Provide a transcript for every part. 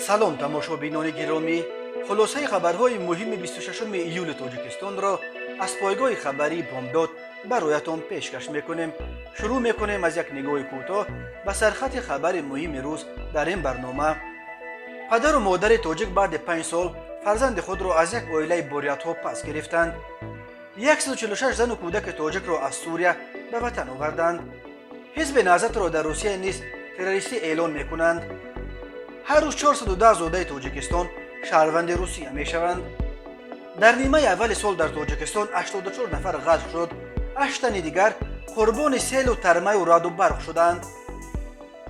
Салом, тамошобинони гиромӣ! Хулосаи хабарҳои муҳими 26 июли Тоҷикистонро аз пойгоҳи хабарии «Бомдод» бароятон пешкаш мекунем. Шурӯъ мекунем аз як нигоҳи кӯтоҳ ба сархати хабари муҳими рӯз. Дар ин барнома: падару модари тоҷик баъди 5 сол фарзанди худро аз як оилаи бурятҳо пас гирифтанд, 146 зану кӯдаки тоҷикро аз Сурия ба ватан оварданд, Ҳизби Наҳзатро дар Русия низ террористӣ эълон мекунанд, ҳар рӯз 410 зодаи Тоҷикистон шаҳрванди Русия мешаванд, дар нимаи аввали сол дар Тоҷикистон 84 нафар ғарқ шуд, ҳашт тани дигар қурбони селу тармаю раъду барқ шуданд,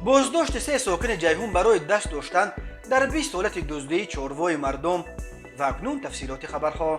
боздошти се сокини Ҷайҳун барои даст доштан дар 20 ҳолати дуздии чорвои мардум. Ва акнун тафсилоти хабарҳо.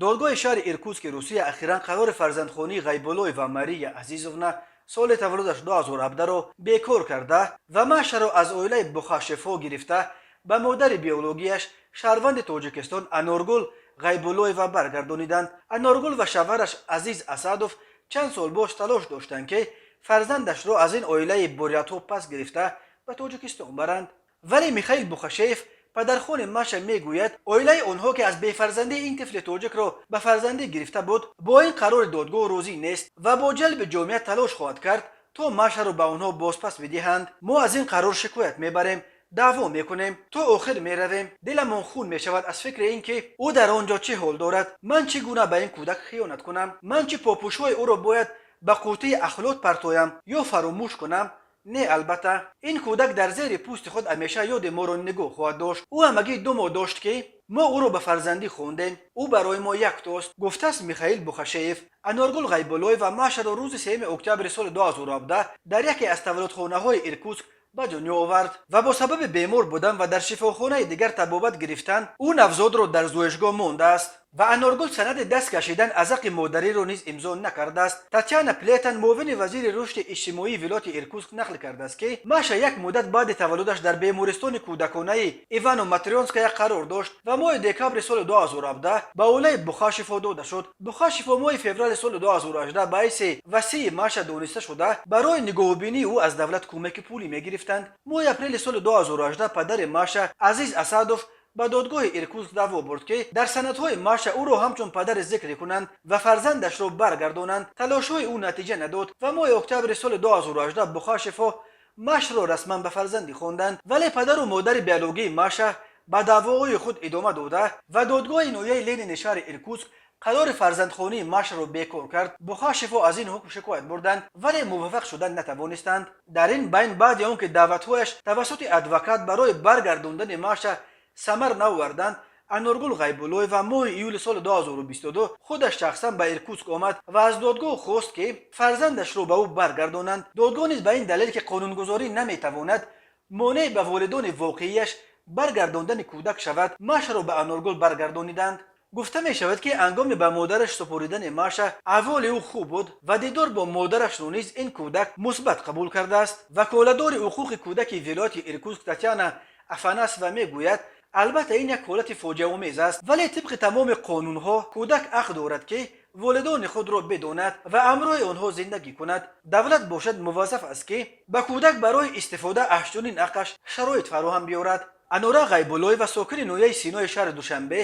Додгоҳи шаҳри Иркутски Русия ахиран қарори фарзандхонии Ғайбуллоева Мария Азизовна, соли таваллудаш 2017-ро бекор карда ва Машаро аз оилаи Бухашевҳо гирифта, ба модари биологияш, шаҳрванди Тоҷикистон Аноргул Ғайбуллоева баргардониданд. Аноргул ва шавҳараш Азиз Асадов чанд сол боз талош доштанд, ки фарзандашро аз ин оилаи бурятҳо пас гирифта, ба Тоҷикистон баранд, вале Михаил Бухашеев, падархони Маша, мегӯяд, оилаи онҳо, ки аз бефарзандӣ ин тифли тоҷикро ба фарзандӣ гирифта буд, бо ин қарори додгоҳ розӣ нест ва бо ҷалби ҷомеа талош хоҳад кард, то Машаро ба онҳо бозпас бидиҳанд. «Мо аз ин қарор шикоят мебарем, даъво мекунем, то охир меравем. Диламон хун мешавад аз фикри ин ки ӯ дар он ҷо чӣ ҳол дорад. Ман чӣ гуна ба ин кӯдак хиёнат кунам? Ман чӣ, попӯшҳои ӯро бояд ба қуттии ахлот партоям ё фаромӯш кунам? Не, албатта, ин кӯдак дар зери пӯсти худ ҳамеша ёди моро нигоҳ хоҳад дошт. Ӯ ҳамагӣ 2 моҳ дошт, ки мо ӯро ба фарзандӣ хондем. Ӯ барои мо яктост», гуфтааст Михаил Бухашеев. Аноргул Ғайбуллоева Машаро рӯзи 3 октябри соли 2017 дар яке аз таваллудхонаҳои Иркутск ба дунё овард ва бо сабаби бемор будан ва дар шифохонаи дигар табобат гирифтан, ӯ навзодро дар зоишгоҳ мондааст ва Аноргул санади даст кашидан аз ҳаққи модариро низ имзо накардааст. Татяна Плетан, муовини вазири рушди иҷтимоии вилояти Иркутск, нақл кардааст, ки Маша як муддат баъди таваллудаш дар бемористони кӯдаконаи Ивано Матрёнская қарор дошт ва моҳи декабри соли 2017 ба оилаи Бухашевҳо дода шуд. Бухашевҳо моҳи феврали соли 2018 ба ҳайси васии Маша дониста шуда, барои нигоҳубинии ӯ аз давлат кӯмаки пулӣ мегирифтанд. Моҳи апрели соли 2018 падари Маша, Азиз Асадов, ба додгоҳи Иркутск даъво бурд, ки дар санадҳои Маша ӯро ҳамчун падари зикр кунанд ва фарзандашро баргардонанд. Талошҳои ӯ натиҷа надод ва моҳи октябри соли 2018 Бухашевҳо Машро расман ба фарзандӣ хонданд. Вале падару модари биологии Маша ба даъвоҳои худ идома дода ва додгоҳи ноҳияи Ленини шаҳри Иркутск қарори фарзандхонии Машаро бекор кард. Бухашевҳо аз ин ҳукм шикоят бурданд, вале муваффақ шудан натавонистанд. Дар ин байн, баъди он ки даъватҳояш тавассути адвокат барои баргардондани Маша самар наоварданд, Аноргул Ғайбуллоева моҳи июли соли 2022 худаш шахсан ба Иркутск омад ва аз додгоҳ хост, ки фарзандашро ба ӯ баргардонанд. Додгоҳ низ ба ин далел, ки қонунгузорӣ наметавонад монеъ ба волидони воқеияш баргардондани кӯдак шавад, Машаро ба Аноргул баргардониданд. Гуфта мешавад, ки ҳангоми ба модараш супоридани Маша аҳволи ӯ хуб буд ва дидор бо модарашро низ ин кӯдак мусбат қабул кардааст. Ваколадори ҳуқуқи кӯдаки вилояти Иркутск Татяна Афанасова мегӯяд, албатта, ин як ҳолати фоҷиаомез аст, вале тибқи тамоми қонунҳо кӯдак ҳақ дорад, ки волидони худро бидонад ва ҳамроҳи онҳо зиндагӣ кунад. Давлат бошад, муваззаф аст, ки ба кӯдак барои истифода аз чунин ҳаққаш шароит фароҳам биёрад. Анора Ғайбуллоева, сокини ноҳияи Синои шаҳри Душанбе,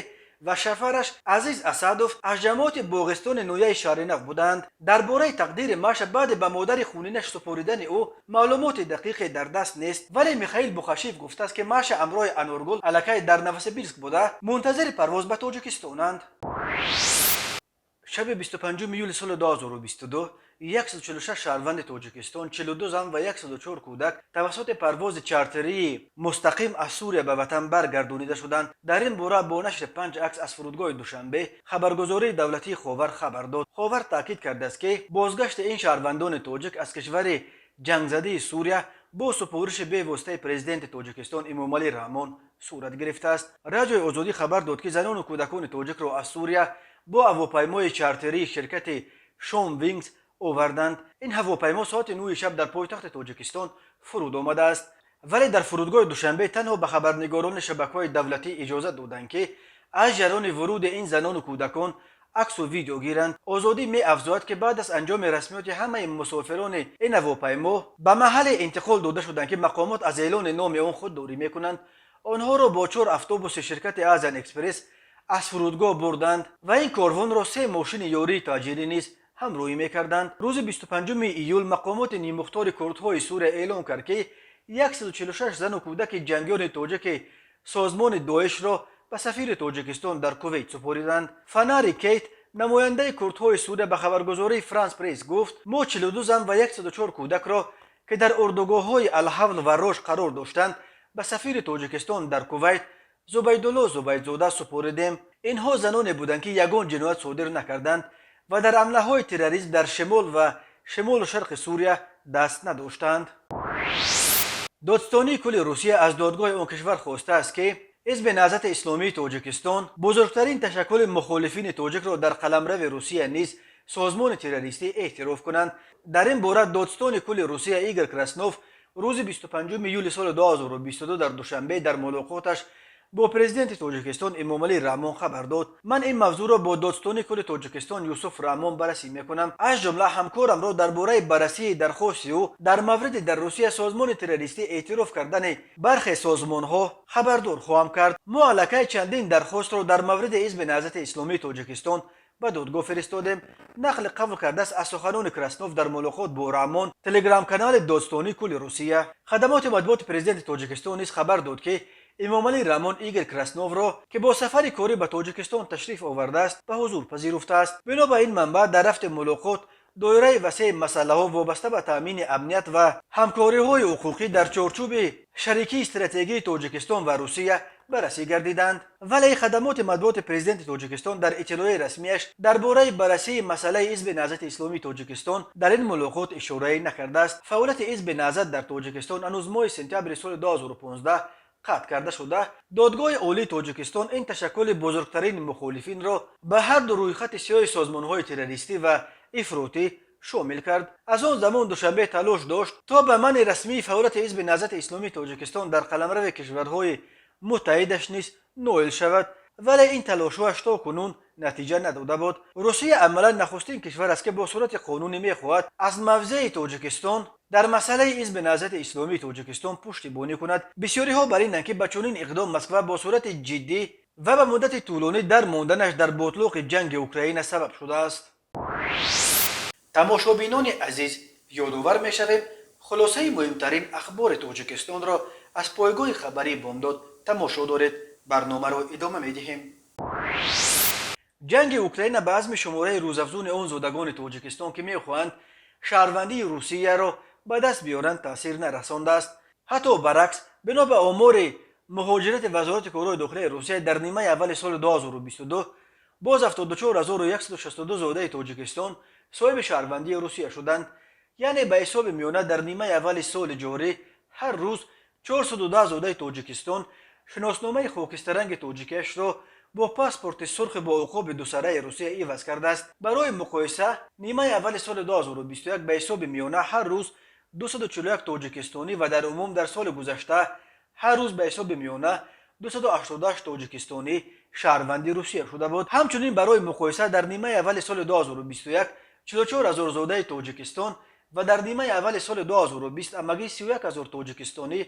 ва шавҳараш Азиз Асадов аз ҷамоати Боғистони ноҳияи Шаҳринав буданд. Дар бораи тақдири Маша баъде ба модари хунинаш супоридани ӯ маълумоти дақиқе дар даст нест, вале Михаил Бухашев гуфтааст, ки Маша ҳамроҳи Аноргул аллакай дар Новосибирск буда, мунтазири парвоз ба Тоҷикистонанд. Шаби 25 июли соли 2022 146 шаҳрванди Тоҷикистон, 42 зан ва 104 кӯдак тавассути парвози чартерии мустақим аз Сурия ба ватан баргардонида шуданд. Дар ин бора бо нашри панҷ акс аз фурудгоҳи Душанбе хабаргузории давлатии «Ховар» хабар дод. «Ховар» таъкид кардааст, ки бозгашти ин шаҳрвандони тоҷик аз кишвари ҷангзадии Сурия бо супориши бевоситаи Президенти Тоҷикистон Эмомалӣ Раҳмон сурат гирифтааст. Радиои Озодӣ хабар дод, ки занону кӯдакони тоҷикро аз Сурия бо ҳавопаймои чартерии ширкати «Шом Вингс» оварданд. Ин ҳавопаймо соати 9-и шаб дар пойтахти Тоҷикистон фуруд омадааст, вале дар фурудгоҳи Душанбе танҳо ба хабарнигорони шабакаҳои давлатӣ иҷозат доданд, ки аз ҷараёни вуруди ин занону кӯдакон Аксу видео гиранд. Озодӣ меафзояд, ки баъд аз анҷоми расмиёти ҳамаи мусофирони ин ҳавопаймо ба маҳалле интиқол дода шуданд, ки мақомот аз эълони номи он худдорӣ мекунанд, онҳоро бо чор автобуси ширкати Азиан Экспресс аз фурудгоҳ бурданд ва ин корвонро се мошини ёрии таъҷилӣ низ ҳамроҳӣ мекарданд. Рӯзи 25 июл мақомоти ниммухтори курдҳои Сурия эълон кард, ки 146 зану кӯдаки ҷангиёни тоҷики созмони Доишро ба сафири Тоҷикистон дар Кувейт супориданд. Фанари Кейт, намояндаи курдҳои Сурия, ба хабаргузории Франс Пресс гуфт: «Мо 42 зан ва 104 кӯдакро, ки дар урдугоҳҳои Алҳавл ва Рош қарор доштанд, ба сафири Тоҷикистон дар Кувайт Зубайдулло Зубайдзода супоридем. Инҳо заноне буданд, ки ягон ҷиноят содир накарданд ва дар ҳамлаҳои терроризм дар шимол ва шимолу шарқи Сурия даст надоштанд». Додстонии кулли Русия аз додгоҳи он кишвар хостааст, ки Ҳизби Наҳзати Исломии Тоҷикистон, бузургтарин ташаккули мухолифини тоҷикро, дар қаламрави Русия низ созмони террористӣ эътироф кунанд. Дар ин бора додстони кулли Русия Игор Краснов рӯзи 25 июли соли 2022 дар Душанбе дар мулоқоташ бо президенти Тоҷикистон Эмомалӣ Раҳмон хабар дод. «Ман ин мавзӯъро бо додстони кулли Тоҷикистон Юсуф Раҳмон баррасӣ мекунам. Аз ҷумла ҳамкорамро дар бораи баррасии дархости ӯ дар мавриди дар Русия созмони террористӣ эътироф кардани бархе созмонҳо хабардор хоҳам кард. Мо аллакай чандин дархостро дар мавриди Ҳизби Наҳзати Исломии Тоҷикистон ба додгоҳ фиристодем», нақли қавл кардааст аз суханони Краснов дар мулоқот бо Раҳмон телеграм-канали додстонии кулли Русия. Хадамоти матбуоти президенти Тоҷикистон низ хабар дод, ки Эмомалӣ Раҳмон Игор Красновро, ки бо сафари корӣ ба Тоҷикистон ташриф овардааст, ба ҳузур пазируфтааст. Бино ба ин манбаъ, дар рафти мулоқот доираи васеи масъалаҳо вобаста ба таъмини амният ва ҳамкориҳои ҳуқуқӣ дар чорчӯби шарикии стратегии Тоҷикистон ва Русия баррасӣ гардиданд. Вале хадамоти матбуоти президенти Тоҷикистон дар иттилои расмиаш дар бораи баррасии масъалаи Ҳизби Наҳзати Исломии Тоҷикистон дар ин мулоқот ишорае накардааст. Фаъолияти Ҳизби Наҳзат дар Тоҷикистон ҳанӯз моҳи сентябри соли 2015 қатъ карда шуда, Додгоҳи Олии Тоҷикистон ин ташаккули бузургтарини мухолифинро ба ҳарду рӯйхати сиёҳи созмонҳои террористӣ ва ифротӣ шомил кард. Аз он замон Душанбе талош дошт, то ба манъи расмии фаъолияти Ҳизби Наҳзати Исломии Тоҷикистон дар қаламрави кишварҳои муттаҳидаш низ ноил шавад, вале ин талошҳояш то кунун натиҷа надода буд. Русия амалан нахустин кишвар аст, ки бо сурати қонунӣ мехоҳад аз мавзеи Тоҷикистон дар масъалаи Ҳизби Наҳзати Исломии Тоҷикистон пуштибонӣ кунад. Бисёриҳо бар инанд, ки ба чунин иқдом Москва бо сурати ҷиддӣ ва ба муддати тӯлонӣ дар монданаш дар ботлоқи ҷанги Украина сабаб шудааст. Тамошобинони азиз, ёдовар мешавем, хулосаи муҳимтарин ахбори Тоҷикистонро аз пойгоҳи хабарии Бомдод тамошо доред. Барномаро идома медиҳем. Ҷанги Украина ба азми шумораи рӯзафзуни он зодагони Тоҷикистон, ки мехоҳанд шаҳрвандии Русияро ба даст биёранд, таъсир нарасондааст. Ҳатто баръакс, бино ба омори муҳоҷирати Вазорати корҳои дохилаи Русия, дар нимаи аввали соли 2022 боз 74 162 зодаи Тоҷикистон соҳиби шаҳрвандии Русия шуданд. Яъне ба ҳисоби миёна дар нимаи аввали соли ҷорӣ ҳар рӯз 410 зодаи Тоҷикистон шиносномаи хокистаранги тоҷикиашро бо паспорти сурхи бо уқоби дусараи Русия иваз кардааст. Барои муқоиса, нимаи аввали соли 2021 ба ҳисоби миёна ҳар рӯз 241 тоҷикистонӣ ва дар умум дар соли гузашта ҳар рӯз ба ҳисоби миёна 288 тоҷикистонӣ шаҳрванди Русия шуда буд. Ҳамчунин, барои муқоиса, дар нимаи аввали соли 2021 44 ҳазор зодаи Тоҷикистон ва дар нимаи аввали соли 2020 ҳамагӣ 31 ҳазор тоҷикистонӣ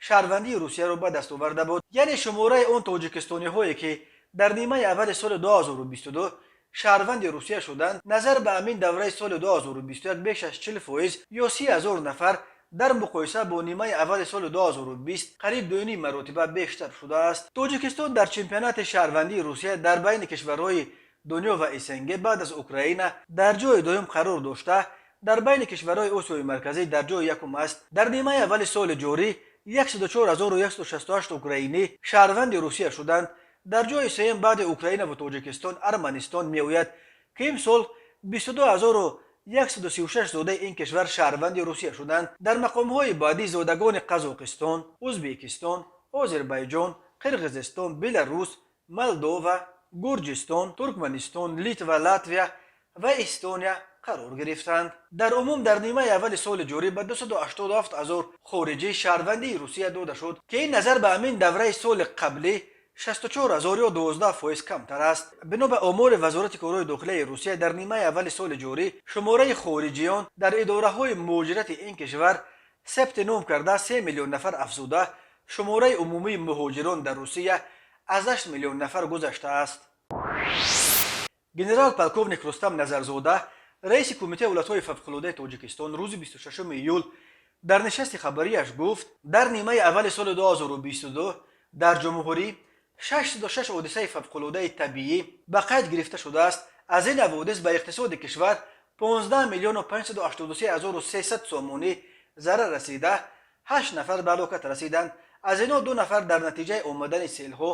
шаҳрвандии Русияро ба даст оварда буд. Яъне шумораи он тоҷикистониҳое, ки дар нимаи аввали соли 2022 шаҳрванди Русия шуданд, назар ба ҳамин давраи соли 2021 беш аз 40% ё 30 ҳазор нафар, дар муқоиса бо нимаи аввали соли 2020 қариб дуюним маротиба бештар шудааст. Тоҷикистон дар чемпионати шаҳрвандии Русия дар байни кишварҳои дунё ва СНГ баъд аз Украина дар ҷои дуюм қарор дошта, дар байни кишварҳои Осиёи Марказӣ дар ҷои якум аст. Дар нимаи аввали соли ҷорӣ 104 168 украинӣ шаҳрванди Русия шуданд. Дар ҷои сеюм баъди Украина ва Тоҷикистон Арманистон меояд, ки имсол 22 136 зодаи ин кишвар шаҳрванди Русия шуданд. Дар мақомҳои баъдӣ зодагони Қазоқистон, Ӯзбекистон, Озарбайҷон, Қирғизистон, Беларус, Молдова, Гурҷистон, Туркманистон, Литва, Латвия ва Эстония қарор гирифтанд. Дар умум дар нимаи аввали соли ҷорӣ ба 287 ҳазор хориҷӣ шаҳрвандии Русия дода шуд, ки ин назар ба ҳамин давраи соли қаблӣ 64 ҳазор ё 12% камтар аст. Бино ба омори Вазорати корҳои дохилияи Русия, дар нимаи аввали соли ҷорӣ шумораи хориҷиён дар идораҳои муҳоҷирати ин кишвар сабти ном карда 3 миллион нафар афзуда, шумораи умумии муҳоҷирон дар Русия аз 8 миллион нафар гузаштааст. Генерал полковник Рустам Назарзода, раиси Кумитаи ҳолатҳои фавқулодаи Тоҷикистон, рӯзи 26 июл дар нишасти хабарияш гуфт, дар нимаи аввали соли 2022 дар ҷумҳурӣ 606 ҳодисаи фавқулодаи табиӣ ба қайд гирифта шудааст. Аз ин ҳаводис ба иқтисоди кишвар 15 миллиону 583 ҳазору 300 сомонӣ зарар расида, 8 нафар ба ҳалокат расиданд. Аз инҳо ду нафар дар натиҷаи омадани селҳо,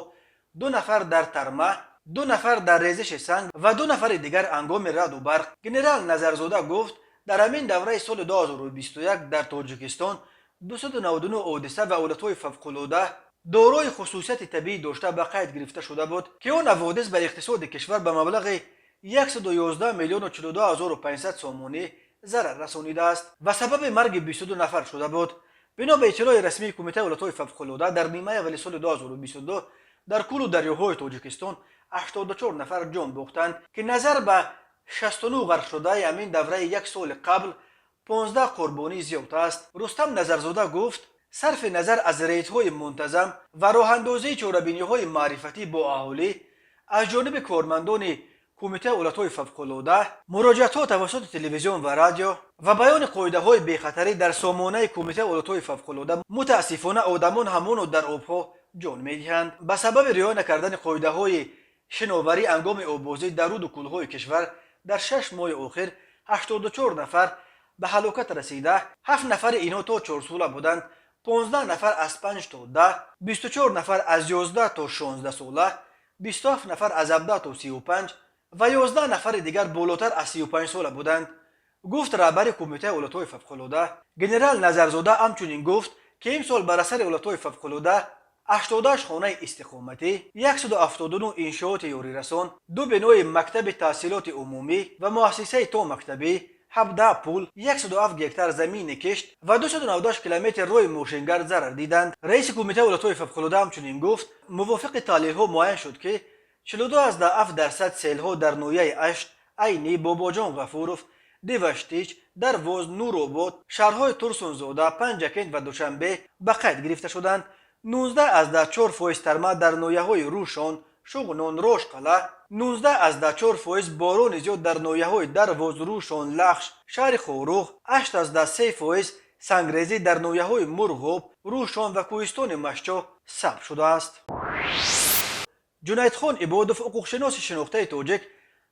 ду нафар дар тарма, ду нафар дар резиши санг ва ду нафари дигар ҳангоми раъду барқ. Генерал Назарзода гуфт, дар ҳамин давраи соли 2021 дар Тоҷикистон 299 ҳодиса ва ҳолатҳои фавқулода дорои хусусияти табиӣ дошта ба қайд гирифта шуда буд, ки он ҳаводис ба иқтисоди кишвар ба маблағи 111 миллиону 42 ҳазору 500 сомонӣ зарар расонидааст ва сабаби марги 22 нафар шуда буд. Бино ба иттилои расмии Кумитаи ҳолатҳои фавқулода, дар нимаи аввали соли 2022 дар кӯлу дарёҳои Тоҷикистон 84 нафар ҷон бохтанд, ки назар ба 69 ғарқшудаи ҳамин давраи як соли қабл 15 қурбонӣ зиёд аст. Рустам Назарзода гуфт, сарфи назар аз рейдҳои мунтазам ва роҳандозии чорабиниҳои маърифатӣ бо аҳолӣ аз ҷониби кормандони Кумитаи ҳолатҳои фавқулода, муроҷиатҳо тавассути телевизион ва радио ва баёни қоидаҳои бехатарӣ дар сомонаи Кумитаи ҳолатҳои фавқулода, мутаассифона, одамон ҳамоно дар обҳо ҷон медиҳанд. Ба сабаби риоя накардани қоидаҳои шиноварӣ ҳангоми оббозӣ дар руду кӯлҳои кишвар дар 6 моҳи охир 84 нафар ба ҳалокат расида, ҳафт нафари инҳо то 4сола буданд, 15 нафар аз 5 то 10, 24 нафар аз 11 то 16 сола, 27 нафар аз 17 то 35 ва 11 нафари дигар болотар аз 35 сола буданд, гуфт раҳбари Кумитаи ҳолатҳои фавқулода. Генерал Назарзода ҳамчунин гуфт, ки имсол бар асари ҳолатҳои фавқулода 88 хонаи истиқоматӣ, 179 иншооти ёрирасон, ду бинои мактаби таҳсилоти умумӣ ва муассисаи томактабӣ, 17 пул, 107 гектар замини кишт ва 298 километр роҳи мошингард зарар диданд. Раиси Кумитаи ҳолатҳои фавқулода ҳамчунин гуфт, мувофиқи таҳлилҳо муайян шуд, ки 42,7% селҳо дар ноҳияи Ашт, Айнӣ, Бобоҷон Ғафуров, Деваштич, Дарвоз, Нуробод, шаҳрҳои Турсунзода, Панҷакент ва Душанбе ба қайд гирифта шуданд. 19,4% тарма дар ноҳияҳои Рӯшон, Шуғнон, Рошқалъа, 19,4% борони зиёд дар ноҳияҳои Дарвоз, Рӯшон, Лахш, шаҳри Хоруғ, 8,3% сангрезӣ дар ноҳияҳои Мурғоб, Рӯшон ва кӯҳистони Мастчоҳ сабт шудааст. Ҷунайдхон Ибодов, ҳуқуқшиноси шинохтаи тоҷик,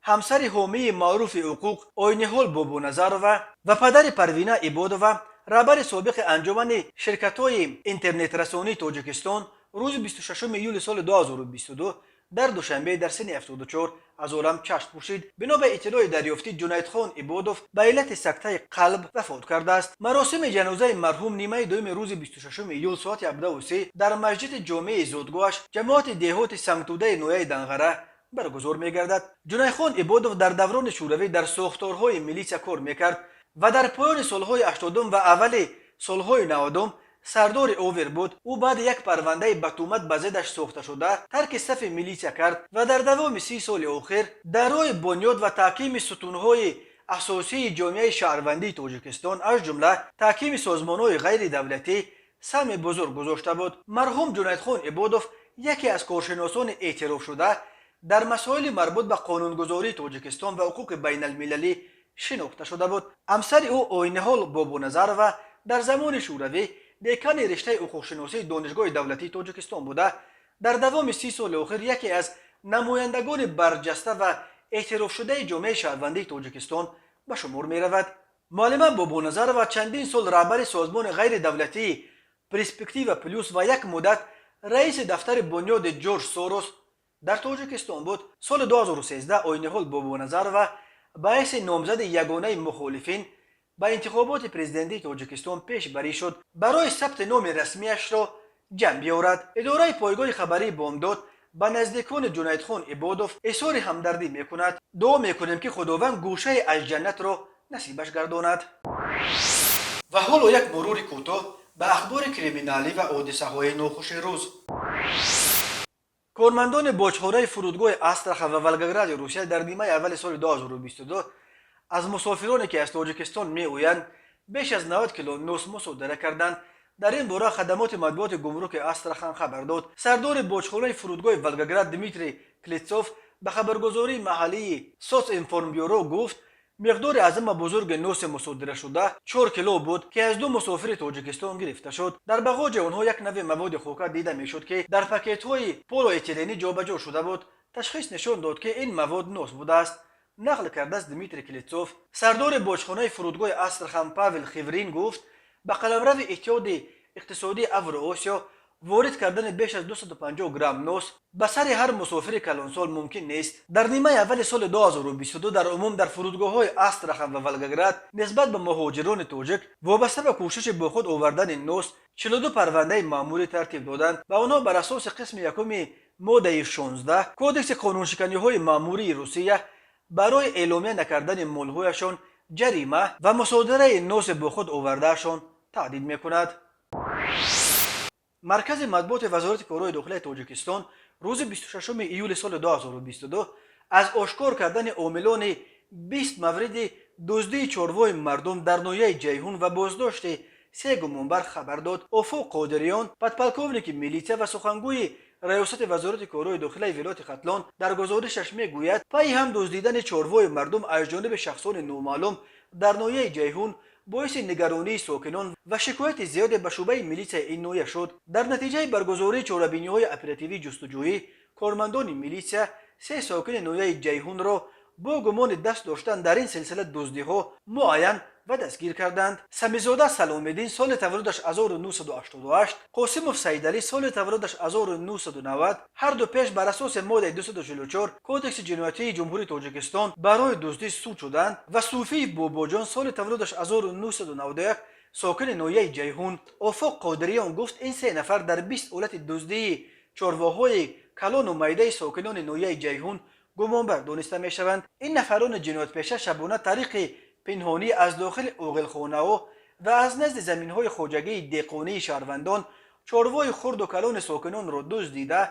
ҳамсари ҳомии маъруфи ҳуқуқ Ойниҳол Бобоназарова ва падари Парвина Ибодова, раҳбари собиқи Анҷумани ширкатҳои интернетрасонии Тоҷикистон, рӯзи 26 июли соли 2022 дар Душанбе дар синни 74 аз олам чашм пӯшид. Бино ба иттилои дарёфтӣ, Ҷунайдхон Ибодов ба иллати сактаи қалб вафот кардааст. Маросими ҷанозаи марҳум нимаи дуюми рӯзи 26 июл соати 17:30 дар масҷиди ҷомеи зодгоҳаш, ҷамоати деҳоти Сангтудаи ноҳияи Данғара, баргузор мегардад. Ҷунайдхон Ибодов дар даврони шӯравӣ дар сохторҳои милитсия кор мекард ва дар поёни солҳои 80-ум ва аввали солҳои 90-ум сардори ОВИР буд. Ӯ баъди як парвандаи ба туҳмат ба зиддаш сохташуда тарки сафи милитсия кард ва дар давоми 30 соли охир дар роҳи бунёд ва таҳкими сутунҳои асосии ҷомеаи шаҳрвандии Тоҷикистон, аз ҷумла таҳкими созмонҳои ғайридавлатӣ, саҳми бузург гузошта буд. Марҳум Ҷунайдхон Ибодов яке аз коршиносони эътирофшуда дар масоили марбут ба қонунгузории Тоҷикистон ва ҳуқуқи байналмилалӣ шинохта шуда буд. Ҳамсари ӯ Ойниҳол Бобоназарова дар замони шӯравӣ декани риштаи ҳуқуқшиносии Донишгоҳи давлатии Тоҷикистон буда, дар давоми 30 соли охир яке аз намояндагони барҷаста ва эътирофшудаи ҷомеаи шаҳрвандии Тоҷикистон ба шумор меравад. Муаллима Бобоназарова чандин сол раҳбари созмони ғайридавлатии «Перспектива плюс» ва як муддат раиси дафтари бунёди Ҷорҷ Сорос дар Тоҷикистон буд. Соли 2013 Ойниҳол Бобоназарова ба ҳайси номзади ягонаи мухолифин ба интихоботи президентии Тоҷикистон пешбарӣ шуд, барои сабти номи расмияшро ҷамъ биёрад. Идораи пойгоҳи хабарии «Бомдод» ба наздикони Ҷунайдхон Ибодов изҳори ҳамдардӣ мекунад. Дуо мекунем, ки Худованд гӯшае аз ҷаннатро насибаш гардонад. Ва ҳоло як мурури кӯтоҳ ба ахбори криминалӣ ва ҳодисаҳои нохуши рӯз. Кормандони боҷхонаи фурудгоҳи Астрахан ва Волгогради Русия дар нимаи аввали соли 2022 аз мусофироне, ки аз Тоҷикистон меоянд, беш аз 90 кило нос мусодира карданд. Дар ин бора хадамоти матбуоти гумруки Астрахан хабар дод. Сардори боҷхонаи фурудгоҳи Волгоград Дмитрий Клецов ба хабаргузории маҳаллии Социнформбюро гуфт, миқдори аз ҳама бузурги носи мусодирашуда 4 кило буд, ки аз ду мусофири Тоҷикистон гирифта шуд. Дар бағоҷи онҳо як нави маводи хока дида мешуд, ки дар пакетҳои полиэтиленӣ ҷобаҷо шуда буд. Ташхис нишон дод, ки ин мавод нос будааст, нақл кардааст Дмитрий Клецов. Сардори боҷхонаи фурудгоҳи Астрахан Павел Хиврин гуфт, ба қаламрави Иттиҳоди Иқтисодии Авроосиё ворид кардани беш аз 250 грамм нос ба сари ҳар мусофири калонсол мумкин нест. Дар нимаи аввали соли 2022 дар умум дар фурудгоҳҳои Астрахан ва Волгоград нисбат ба муҳоҷирони тоҷик вобаста ба кӯшиши бо худ овардани нос 42 парвандаи маъмурӣ тартиб доданд. Ба онҳо бар асоси қисми якуми моддаи 16 Кодекси қонуншиканиҳои маъмурии Русия барои эъломия накардани молҳояшон ҷарима ва мусодираи носи бо худ овардаашон таҳдид мекунад. Маркази матбуоти Вазорати корҳои дохилаи Тоҷикистон рӯзи 26 июли соли 2022 аз ошкор кардани омилони 20 мавриди дуздии чорвои мардум дар ноҳияи Ҷайҳун ва боздошти се гумонбар хабар дод. Офоқ Қодириён, подполковники милитсия ва сухангӯи раёсати Вазорати корҳои дохилаи вилояти Хатлон, дар гузоришаш мегӯяд, пайи ҳам дуздидани чорвои мардум аз ҷониби шахсони номаълум дар ноҳияи Ҷайҳун боиси нигаронии сокинон ва шикояти зиёде ба шӯъбаи милитсияи ин ноҳия шуд. Дар натиҷаи баргузории чорабиниҳои оперативии ҷустуҷӯӣ кормандони милитсия се сокини ноҳияи Ҷайҳунро бо гумони даст доштан дар ин силсила дуздиҳо муайян ва дастгир карданд. Самизода Саломиддин, соли таваллудаш 1988, Қосимов Саидалӣ, соли таваллудаш 1990, ҳарду пеш бар асоси моддаи 244 Кодекси ҷиноятии Ҷумҳурии Тоҷикистон барои дуздӣ суд шуданд ва Суфиев Бобоҷон, соли таваллудаш 1991, сокини ноҳияи Ҷайҳун. Офоқ Қодириён гуфт, ин се нафар дар 20 ҳолати дуздии чорвоҳои калону майдаи сокинони ноҳияи Ҷайҳун гумонбар дониста мешаванд. Ин нафарони ҷиноятпеша шабона тариқи пинҳонӣ аз дохили оғилхонаҳо ва аз назди заминҳои хоҷагии деҳқонии шаҳрвандон чорвои хурду калони сокинонро дуздида,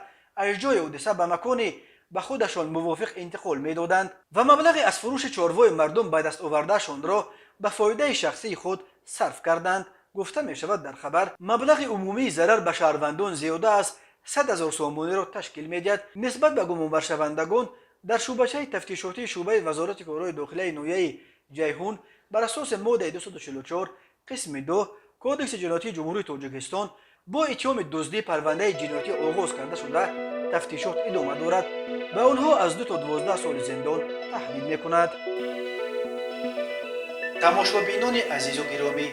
аз ҷои ҳодиса ба макони ба худашон мувофиқ интиқол медоданд ва маблағи аз фурӯши чорвои мардум ба даст овардаашонро ба фоидаи шахсии худ сарф карданд, гуфта мешавад дар хабар. Маблағи умумии зарар ба шаҳрвандон зиёда аз 100 000 сомониро ташкил медиҳад. Нисбат ба гумонбаршавандагон дар шӯъбачаи тафтишотии шӯъбаи Вазорати корҳои дохилаи ноҳияи Ҷайҳун бар асоси моддаи 244 қисми 2 Кодекси ҷиноятии Ҷумҳурии Тоҷикистон бо иттиҳоми дуздӣ парвандаи ҷиноятӣ оғоз карда шуда, тафтишот идома дорад. Ба онҳо аз 2 то 12 соли зиндон таҳдид мекунад. Тамошобинони азизу гиромӣ,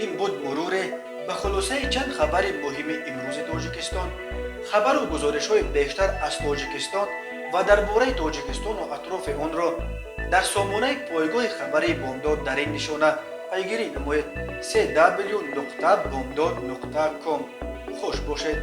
ин буд муруре ба хулосаи чанд хабари муҳими имрӯзи Тоҷикистон. Хабару гузоришҳои бештар аз Тоҷикистон ва дар бораи Тоҷикистону атрофи онро дар сомонаи пойгоҳи хабарии Бомдод дар ин нишона пайгирӣ намоед: cw.bomdod.com. Хуш бошед.